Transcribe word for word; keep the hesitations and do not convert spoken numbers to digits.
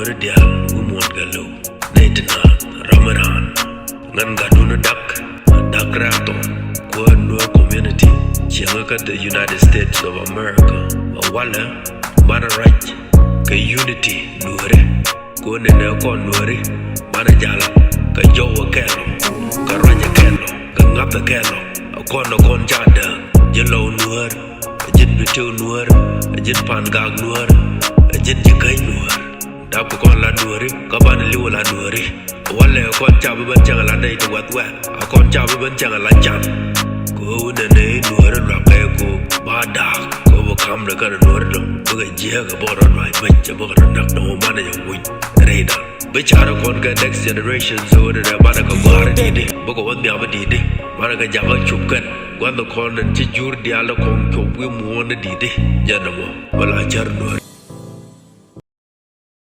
Nuääri diaal wi̱i̱ muɔ̱ɔ̱n kɛ lo̱w. Nɛy ti naath ram mi raan. Ŋän gatdun dak, dak rɛ̈ɛ̈r thɔn. Kuäär Nuäär community cieŋä kä the United States of America. Ɛ walɛ banɛ ruac kɛ unity Nuääri. Kɛ ɣöö nɛnɛ kɔn Nuääri banɛ jal kɛ jɔwä kɛɛl ɔ, kɛ ruacä kɛɛl ɔ, kɛ ŋa̱thä kɛɛl ɔ. Ɛ kɔn ɛ kɔn ca dääk ji̱ Lɔw Nuäär, ɛ ji̱n Bitiw Nuäär, ɛ ji̱n Pangak Nuäär, ɛ ji̱n Jikäny Nuäär. Dap kɛ kɔn la Nuääri kä banɛ li̱w la Nuääri. Walɛ kɔn ca bi ben cäŋ la nɛy ti wɛth wɛth. A kɔn ca bi ben cäŋ la can. Kɛ ɣöö nɛnɛ i̱ Nuääri lua̱k kɛ kɔ ba da̱a̱k. Kɛ ɣöö bi ka̱m ni kɛn Nuääri dɔ̱ŋ bikɛ jiääk ɛ bä rɔ luac mec ɛ bikɛ rɔ näk dɔ̱ŋ manɛ jɛ wuny rɛydan. Bi carɛ kɔn kɛ next generation so nɛnɛ banɛ kɛ gɔ̱a̱r di̱i̱t i̱ bikɛ wä nhiam i̱ di̱i̱t i̱ banɛ kɛ jakä cup kɛn. Gua̱n kɔn ɛn ci jur diaal kɔn cup wi̱i̱ muɔ̱ɔ̱n i̱ di̱i̱t i̱ jɛn ɛmɔ. Bä la cär Nuäär